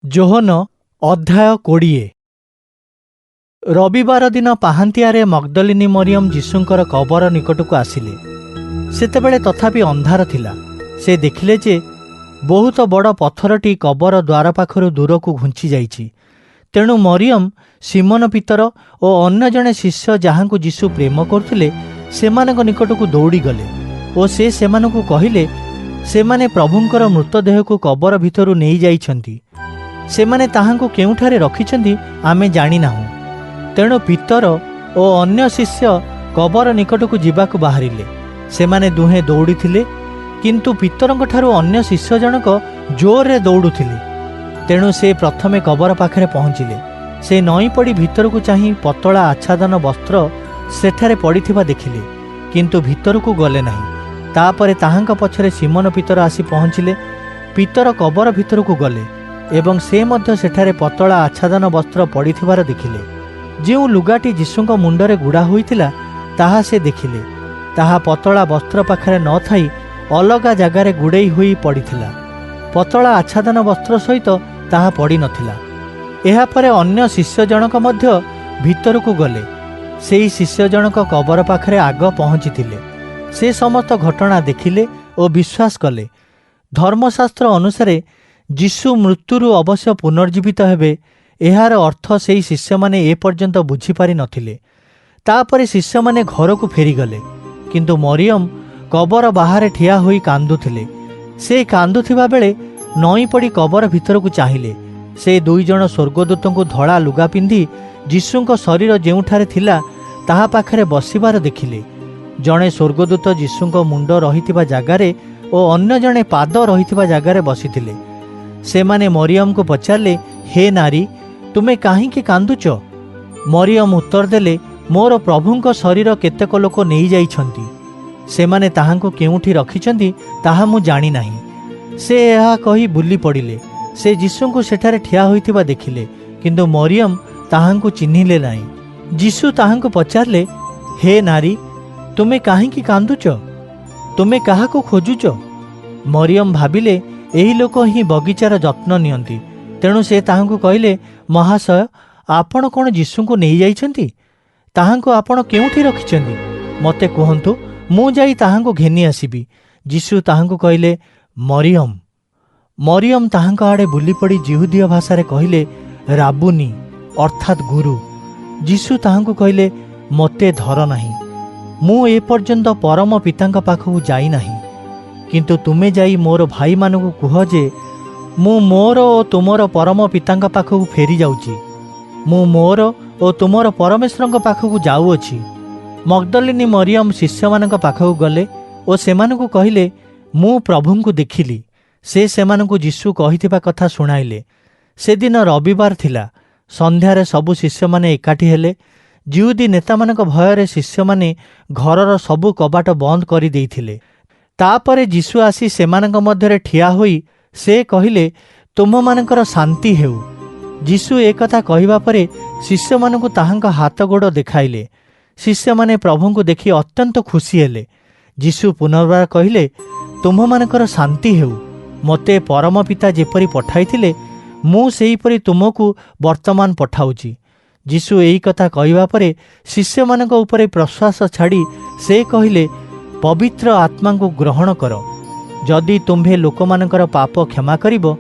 ଯୋହନ ଅଧ୍ୟାୟ 20। ରବିବାର ଦିନ ପାହାନ୍ତିଆରେ ମଗ୍ଦଲିନୀ ମରିୟମ ଯୀଶୁଙ୍କର କବର ନିକଟକୁ ଆସିଲେ। ସେତେବେଳେ ତଥାପି ଅନ୍ଧାର ଥିଲା। ସେ ଦେଖିଲେ ଯେ ବହୁତ ବଡ଼ ପଥରଟି କବର ଦ୍ୱାର ପାଖରୁ ଦୂରକୁ ଘୁଞ୍ଚି ଯାଇଛି। ତେଣୁ ମରିୟମ ଶିମୋନ ପିତର ଓ ଅନ୍ୟ ଜଣେ ଶିଷ୍ୟ, ଯାହାଙ୍କୁ ଯୀଶୁ ପ୍ରେମ କରୁଥିଲେ, ସେମାନଙ୍କ ନିକଟକୁ ଦୌଡ଼ିଗଲେ ଓ ସେ ସେମାନଙ୍କୁ କହିଲେ, "ସେମାନେ ପ୍ରଭୁଙ୍କର ମୃତଦେହକୁ କବର ଭିତରୁ ନେଇଯାଇଛନ୍ତି। ସେମାନେ ତାହାଙ୍କୁ କେଉଁଠାରେ ରଖିଛନ୍ତି, ଆମେ ଜାଣିନାହୁଁ।" ତେଣୁ ପିତର ଓ ଅନ୍ୟ ଶିଷ୍ୟ କବର ନିକଟକୁ ଯିବାକୁ ବାହାରିଲେ। ସେମାନେ ଦୁହେଁ ଦୌଡ଼ିଥିଲେ, କିନ୍ତୁ ପିତରଙ୍କଠାରୁ ଅନ୍ୟ ଶିଷ୍ୟ ଜଣକ ଜୋରରେ ଦୌଡ଼ୁଥିଲେ। ତେଣୁ ସେ ପ୍ରଥମେ କବର ପାଖରେ ପହଞ୍ଚିଲେ। ସେ ନଇଁ ପଡ଼ି ଭିତରକୁ ଚାହିଁ ପତଳା ଆଚ୍ଛାଦନ ବସ୍ତ୍ର ସେଠାରେ ପଡ଼ିଥିବା ଦେଖିଲେ, କିନ୍ତୁ ଭିତରକୁ ଗଲେ ନାହିଁ। ତାପରେ ତାହାଙ୍କ ପଛରେ ଶିମୋନ ପିତର ଆସି ପହଞ୍ଚିଲେ। ପିତର କବର ଭିତରକୁ ଗଲେ ଏବଂ ସେ ମଧ୍ୟ ସେଠାରେ ପତଳା ଆଚ୍ଛାଦନ ବସ୍ତ୍ର ପଡ଼ିଥିବାର ଦେଖିଲେ। ଯେଉଁ ଲୁଗାଟି ଯୀଶୁଙ୍କ ମୁଣ୍ଡରେ ଗୁଡ଼ା ହୋଇଥିଲା, ତାହା ସେ ଦେଖିଲେ। ତାହା ପତଳା ବସ୍ତ୍ର ପାଖରେ ନଥାଇ ଅଲଗା ଜାଗାରେ ଗୁଡ଼େଇ ହୋଇ ପଡ଼ିଥିଲା। ପତଳା ଆଚ୍ଛାଦନ ବସ୍ତ୍ର ସହିତ ତାହା ପଡ଼ିନଥିଲା। ଏହାପରେ ଅନ୍ୟ ଶିଷ୍ୟ ଜଣକ ମଧ୍ୟ ଭିତରକୁ ଗଲେ। ସେହି ଶିଷ୍ୟ ଜଣକ କବର ପାଖରେ ଆଗ ପହଞ୍ଚିଥିଲେ। ସେ ସମସ୍ତ ଘଟଣା ଦେଖିଲେ ଓ ବିଶ୍ୱାସ କଲେ। ଧର୍ମଶାସ୍ତ୍ର ଅନୁସାରେ ଯୀଶୁ ମୃତ୍ୟୁରୁ ଅବଶ୍ୟ ପୁନର୍ଜୀବିତ ହେବେ, ଏହାର ଅର୍ଥ ସେହି ଶିଷ୍ୟମାନେ ଏପର୍ଯ୍ୟନ୍ତ ବୁଝିପାରି ନଥିଲେ। ତାପରେ ଶିଷ୍ୟମାନେ ଘରକୁ ଫେରିଗଲେ। କିନ୍ତୁ ମରିୟମ କବର ବାହାରେ ଠିଆ ହୋଇ କାନ୍ଦୁଥିଲେ। ସେ କାନ୍ଦୁଥିବା ବେଳେ ନଇଁ ପଡ଼ି କବର ଭିତରକୁ ଚାହିଁଲେ। ସେ ଦୁଇ ଜଣ ସ୍ୱର୍ଗଦୂତଙ୍କୁ ଧଳା ଲୁଗା ପିନ୍ଧି ଯୀଶୁଙ୍କ ଶରୀର ଯେଉଁଠାରେ ଥିଲା, ତାହା ପାଖରେ ବସିବାର ଦେଖିଲେ। ଜଣେ ସ୍ୱର୍ଗଦୂତ ଯୀଶୁଙ୍କ ମୁଣ୍ଡ ରହିଥିବା ଜାଗାରେ ଓ ଅନ୍ୟ ଜଣେ ପାଦ ରହିଥିବା ଜାଗାରେ ବସିଥିଲେ। ସେମାନେ ମରିୟମକୁ ପଚାରିଲେ, "ହେ ନାରୀ, ତୁମେ କାହିଁକି କାନ୍ଦୁଛ?" ମରିୟମ ଉତ୍ତର ଦେଲେ, "ମୋର ପ୍ରଭୁଙ୍କ ଶରୀର କେତେକ ଲୋକ ନେଇଯାଇଛନ୍ତି। ସେମାନେ ତାହାଙ୍କୁ କେଉଁଠି ରଖିଛନ୍ତି, ତାହା ମୁଁ ଜାଣିନାହିଁ।" ସେ ଏହା କହି ବୁଲି ପଡ଼ିଲେ। ସେ ଯୀଶୁଙ୍କୁ ସେଠାରେ ଠିଆ ହୋଇଥିବା ଦେଖିଲେ, କିନ୍ତୁ ମରିୟମ ତାହାଙ୍କୁ ଚିହ୍ନିଲେ ନାହିଁ। ଯୀଶୁ ତାହାଙ୍କୁ ପଚାରିଲେ, "ହେ ନାରୀ, ତୁମେ କାହିଁକି କାନ୍ଦୁଛ? ତୁମେ କାହାକୁ ଖୋଜୁଛ?" ମରିୟମ ଭାବିଲେ, ଏହି ଲୋକ ହିଁ ବଗିଚାର ଯତ୍ନ ନିଅନ୍ତି। ତେଣୁ ସେ ତାହାଙ୍କୁ କହିଲେ, "ମହାଶୟ, ଆପଣ କ'ଣ ଯୀଶୁଙ୍କୁ ନେଇଯାଇଛନ୍ତି? ତାହାଙ୍କୁ ଆପଣ କେଉଁଠି ରଖିଛନ୍ତି? ମୋତେ କୁହନ୍ତୁ, ମୁଁ ଯାଇ ତାହାଙ୍କୁ ଘେନି ଆସିବି।" ଯୀଶୁ ତାହାଙ୍କୁ କହିଲେ, "ମରିୟମ।" ମରିୟମ ତାହାଙ୍କ ଆଡ଼େ ବୁଲିପଡ଼ି ଯିହୁଦୀୟ ଭାଷାରେ କହିଲେ, "ରାବୁନି", ଅର୍ଥାତ୍ ଗୁରୁ। ଯୀଶୁ ତାହାଙ୍କୁ କହିଲେ, "ମୋତେ ଧର ନାହିଁ। ମୁଁ ଏପର୍ଯ୍ୟନ୍ତ ପରମ ପିତାଙ୍କ ପାଖକୁ ଯାଇନାହିଁ। କିନ୍ତୁ ତୁମେ ଯାଇ ମୋର ଭାଇମାନଙ୍କୁ କୁହ ଯେ ମୁଁ ମୋର ଓ ତୁମର ପରମ ପିତାଙ୍କ ପାଖକୁ ଫେରିଯାଉଛି। ମୁଁ ମୋର ଓ ତୁମର ପରମେଶ୍ୱରଙ୍କ ପାଖକୁ ଯାଉଅଛି।" ମଗ୍ଦଲିନୀ ମରିୟମ ଶିଷ୍ୟମାନଙ୍କ ପାଖକୁ ଗଲେ ଓ ସେମାନଙ୍କୁ କହିଲେ, "ମୁଁ ପ୍ରଭୁଙ୍କୁ ଦେଖିଲି।" ସେ ସେମାନଙ୍କୁ ଯୀଶୁ କହିଥିବା କଥା ଶୁଣାଇଲେ। ସେଦିନ ରବିବାର ଥିଲା। ସନ୍ଧ୍ୟାରେ ସବୁ ଶିଷ୍ୟମାନେ ଏକାଠି ହେଲେ। ଯିହୁଦୀ ନେତାମାନଙ୍କ ଭୟରେ ଶିଷ୍ୟମାନେ ଘରର ସବୁ କବାଟ ବନ୍ଦ କରିଦେଇଥିଲେ। ତାପରେ ଯୀଶୁ ଆସି ସେମାନଙ୍କ ମଧ୍ୟରେ ଠିଆ ହୋଇ ସେ କହିଲେ, "ତୁମମାନଙ୍କର ଶାନ୍ତି ହେଉ।" ଯୀଶୁ ଏକଥା କହିବା ପରେ ଶିଷ୍ୟମାନଙ୍କୁ ତାହାଙ୍କ ହାତ ଗୋଡ଼ ଦେଖାଇଲେ। ଶିଷ୍ୟମାନେ ପ୍ରଭୁଙ୍କୁ ଦେଖି ଅତ୍ୟନ୍ତ ଖୁସି ହେଲେ। ଯୀଶୁ ପୁନର୍ବାର କହିଲେ, "ତୁମମାନଙ୍କର ଶାନ୍ତି ହେଉ। ମୋତେ ପରମ ପିତା ଯେପରି ପଠାଇଥିଲେ, ମୁଁ ସେହିପରି ତୁମକୁ ବର୍ତ୍ତମାନ ପଠାଉଛି।" ଯୀଶୁ ଏହି କଥା କହିବା ପରେ ଶିଷ୍ୟମାନଙ୍କ ଉପରେ ପ୍ରଶ୍ୱାସ ଛାଡ଼ି ସେ କହିଲେ, "ପବିତ୍ର ଆତ୍ମାଙ୍କୁ ଗ୍ରହଣ କର। ଯଦି ତୁମ୍ଭେ ଲୋକମାନଙ୍କର ପାପ କ୍ଷମା କରିବ,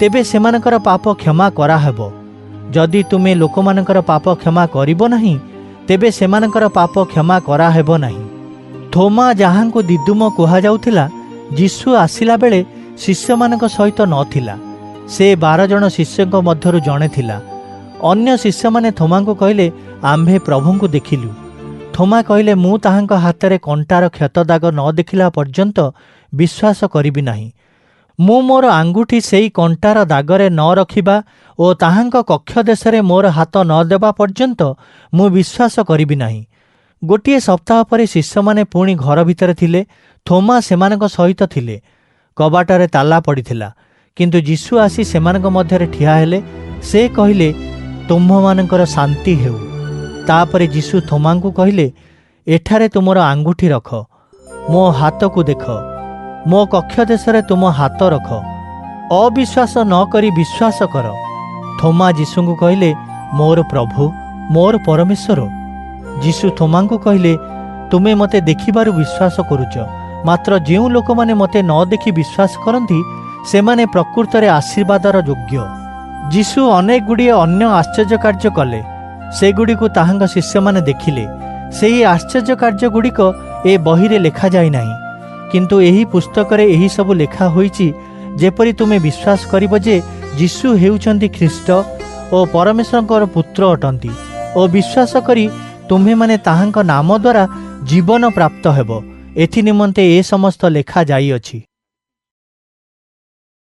ତେବେ ସେମାନଙ୍କର ପାପ କ୍ଷମା କରାହେବ। ଯଦି ତୁମେ ଲୋକମାନଙ୍କର ପାପ କ୍ଷମା କରିବ ନାହିଁ, ତେବେ ସେମାନଙ୍କର ପାପ କ୍ଷମା କରାହେବ ନାହିଁ।" ଥୋମା, ଯାହାଙ୍କୁ ଦିଦୁମ କୁହାଯାଉଥିଲା, ଯୀଶୁ ଆସିଲା ବେଳେ ଶିଷ୍ୟମାନଙ୍କ ସହିତ ନଥିଲା। ସେ 12 ଜଣ ଶିଷ୍ୟଙ୍କ ମଧ୍ୟରୁ ଜଣେ ଥିଲା। ଅନ୍ୟ ଶିଷ୍ୟମାନେ ଥୋମାଙ୍କୁ କହିଲେ, "ଆମ୍ଭେ ପ୍ରଭୁଙ୍କୁ ଦେଖିଲୁ।" ଥୋମା କହିଲେ, "ମୁଁ ତାହାଙ୍କ ହାତରେ କଣ୍ଟାର କ୍ଷତ ଦାଗ ନ ଦେଖିଲା ପର୍ଯ୍ୟନ୍ତ ବିଶ୍ୱାସ କରିବି ନାହିଁ। ମୁଁ ମୋର ଆଙ୍ଗୁଠି ସେଇ କଣ୍ଟାର ଦାଗରେ ନ ରଖିବା ଓ ତାହାଙ୍କ କକ୍ଷ ଦେଶରେ ମୋର ହାତ ନ ଦେବା ପର୍ଯ୍ୟନ୍ତ ମୁଁ ବିଶ୍ୱାସ କରିବି ନାହିଁ।" ଗୋଟିଏ ସପ୍ତାହ ପରେ ଶିଷ୍ୟମାନେ ପୁଣି ଘର ଭିତରେ ଥିଲେ। ଥୋମା ସେମାନଙ୍କ ସହିତ ଥିଲେ। କବାଟରେ ତାଲା ପଡ଼ିଥିଲା, କିନ୍ତୁ ଯୀଶୁ ଆସି ସେମାନଙ୍କ ମଧ୍ୟରେ ଠିଆ ହେଲେ। ସେ କହିଲେ, "ତୁମ୍ଭମାନଙ୍କର ଶାନ୍ତି ହେଉ।" ତାପରେ ଯୀଶୁ ଥୋମାଙ୍କୁ କହିଲେ, "ଏଠାରେ ତୁମର ଆଙ୍ଗୁଠି ରଖ। ମୋ ହାତକୁ ଦେଖ। ମୋ କକ୍ଷ ଦେଶରେ ତୁମ ହାତ ରଖ। ଅବିଶ୍ୱାସ ନ କରି ବିଶ୍ୱାସ କର। ଥୋମା ଯୀଶୁଙ୍କୁ କହିଲେ, ମୋର ପ୍ରଭୁ, ମୋର ପରମେଶ୍ୱର। ଯୀଶୁ ଥୋମାଙ୍କୁ କହିଲେ, ତୁମେ ମୋତେ ଦେଖିବାରୁ ବିଶ୍ୱାସ କରୁଛ, ମାତ୍ର ଯେଉଁ ଲୋକମାନେ ମୋତେ ନ ଦେଖି ବିଶ୍ୱାସ କରନ୍ତି, ସେମାନେ ପ୍ରକୃତରେ ଆଶୀର୍ବାଦର ଯୋଗ୍ୟ। ଯୀଶୁ ଅନେକ ଗୁଡ଼ିଏ ଅନ୍ୟ ଆଶ୍ଚର୍ଯ୍ୟ କାର୍ଯ୍ୟ କଲେ। ସେଗୁଡ଼ିକୁ ତାହାଙ୍କ ଶିଷ୍ୟମାନେ ଦେଖିଲେ। ସେହି ଆଶ୍ଚର୍ଯ୍ୟ କାର୍ଯ୍ୟଗୁଡ଼ିକ ଏ ବହିରେ ଲେଖାଯାଇ ନାହିଁ, କିନ୍ତୁ ଏହି ପୁସ୍ତକରେ ଏହିସବୁ ଲେଖା ହୋଇଛି, ଯେପରି ତୁମେ ବିଶ୍ୱାସ କରିବ ଯେ ଯୀଶୁ ହେଉଛନ୍ତି ଖ୍ରୀଷ୍ଟ ଓ ପରମେଶ୍ୱରଙ୍କର ପୁତ୍ର ଅଟନ୍ତି ଓ ବିଶ୍ୱାସ କରି ତୁମ୍ଭେମାନେ ତାହାଙ୍କ ନାମ ଦ୍ୱାରା ଜୀବନ ପ୍ରାପ୍ତ ହେବ। ଏଥି ନିମନ୍ତେ ଏ ସମସ୍ତ ଲେଖା ଯାଇଅଛି।